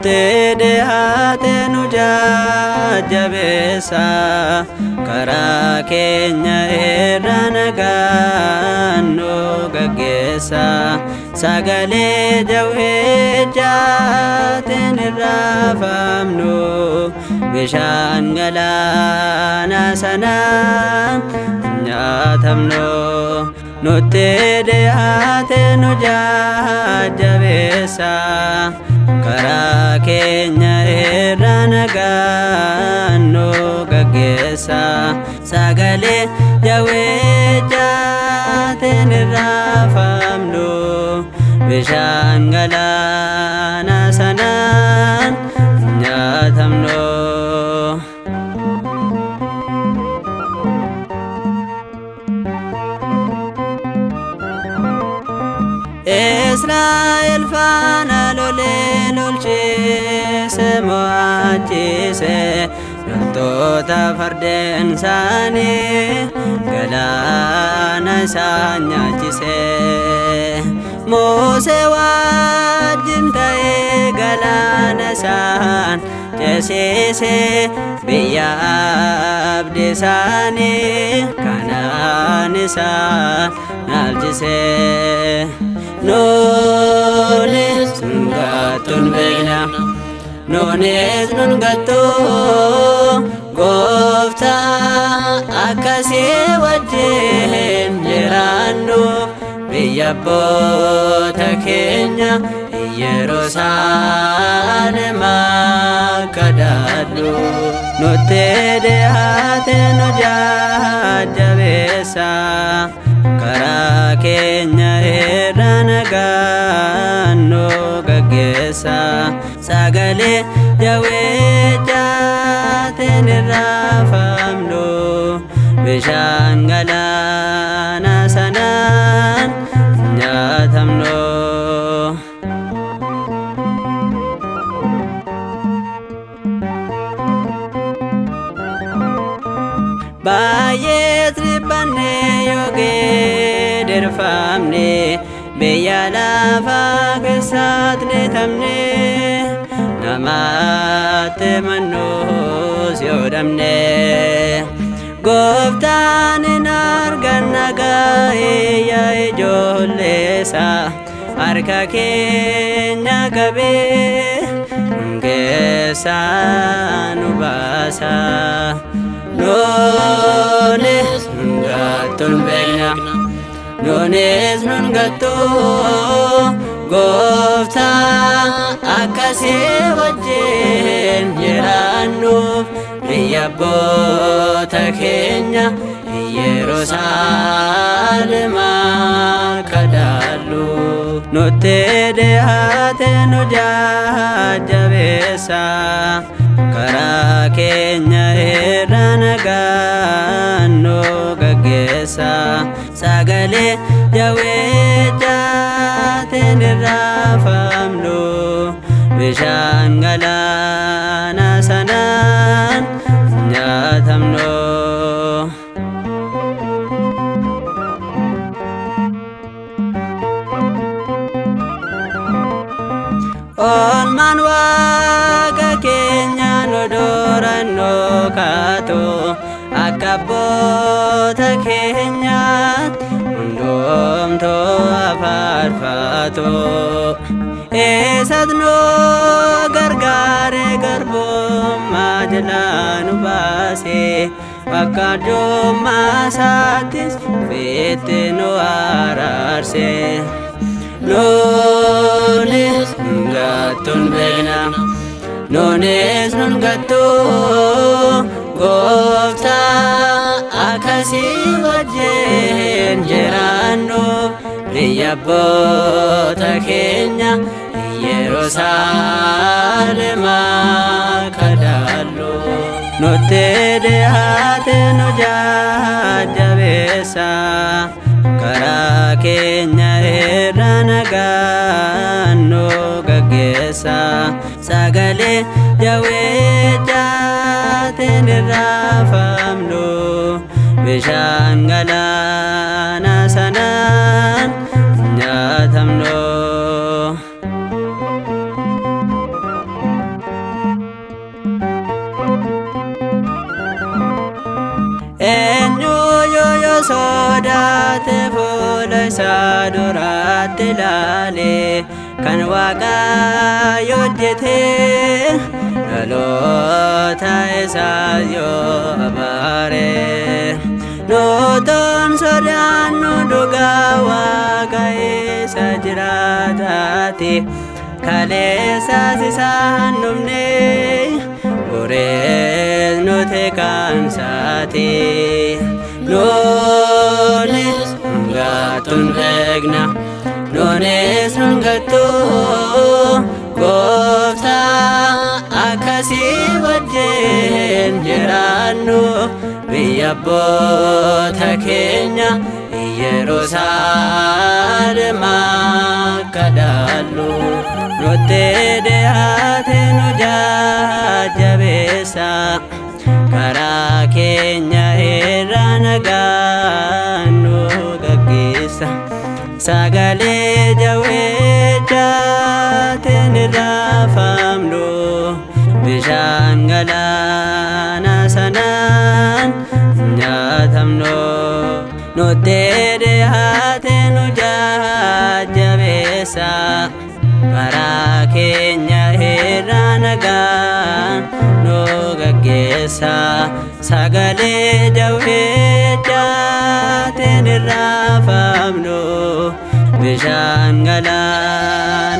Nutti dhiyaate nu jajjabeessa, karaa keenya irra nagaan nu gaggeessa. Sagalee jawweechaatiin irraafamnu, bishaan galaana sanaan nyaatamnu. Nutti dhiyaate nu jajjabeessa, karaa keenya irra nagaan nu gaggeessa. Sagalee jawweechaatiin irraafamnu, bishaan galaana sanaan nyaatamnu. Israa'el faana lolee lolchiise mo'achiise, loltoota fardeen isaanii galaana isaan nyaachise. Musee wajjin ta'ee galaana isaan ceesise, biyya abdii isaanii kanaan isaan naalchise. Nuunis nun gattuun beekna. Nuunis nun gattu, gooftaa akkasii wajjin jiraannuuf biyya abboota keenya Yerusaalem akka daadhu. Nutti dhiyaate nu jajjabeessa, karaa keenya irra nagaan nu gaggeessa. Sagalee jawweechaatiin irraafamnu, bishaan galaana sanaan nyaatamnu. Baay'ee dhiphannee yoo geedirfamne, biyya lafaa keessaatti ni tamne, namaatti mannus yoo dhabne. Gooftaan hin arganna gaa'ee yaa ijoolleessa, harka keenya qabee nun keessaa nu baasa. Nuunis nun gattuun beekna. Nuunis nun gattu, gooftaa akkasii wajjin jiraannuuf biyya abboota keenya Yerusaalem akka daallu. Nutti dhiyaate nu jajjabeessa, karaa keenya irra nagaan nu gaggeessa. Sagalee jawweechaatiin irraafamnu, bishaan galaana sanaan nyaatamnu. Oolmaan waaqa keenya nu durannoo kaatu, akka abboota keenyaatti hundumtuu afaarfatu. Eessatti nu gargaare garbummaa jalaa nu baase, bakka arjummaa isaattis ofitti nu araarse. Nuunis nun gattuun beekna. Nuunis nun gattu, gooftaa akkasii wajjin jiraannuuf biyya abboota keenya Yerusaalem akka daallu. Nutti dhiyaate nu jajjabeessa, karaa keenya irra nagaan nu gaggeessa. Sagalee jawweechaatiin irraafamnu, bishaan galaana sanaan nyaatamnu. Sodaate fuula isaa duraatti ilaale kan Waaqayyo hojjete dhaloota isaa yoo abaare. Nutoon sodaannu dhugaa Waaqa isa jiraataati. Kaleessas isaan dhumne, borees nuti kaansaati. Nuunis hungaatuun beekna, nuunis hungattu gooftaa akkasii wajjin jiraannu biyya abboota keenya Yerusaalem akka dhaallu. Nutti dhiyaate nu jajjabeessa, karaa keenya irra nagaan nu gaggeessa. Sagalee jawweechaatiin irraafamnu, bishaan galaana sanaan nyaatamnu. Nutti dhiyaate nu jajjabeessa, karaa keenya irra nagaan nu gaggeessa. Sagalee jawweechaatiin irraafamnu, bishaan galaana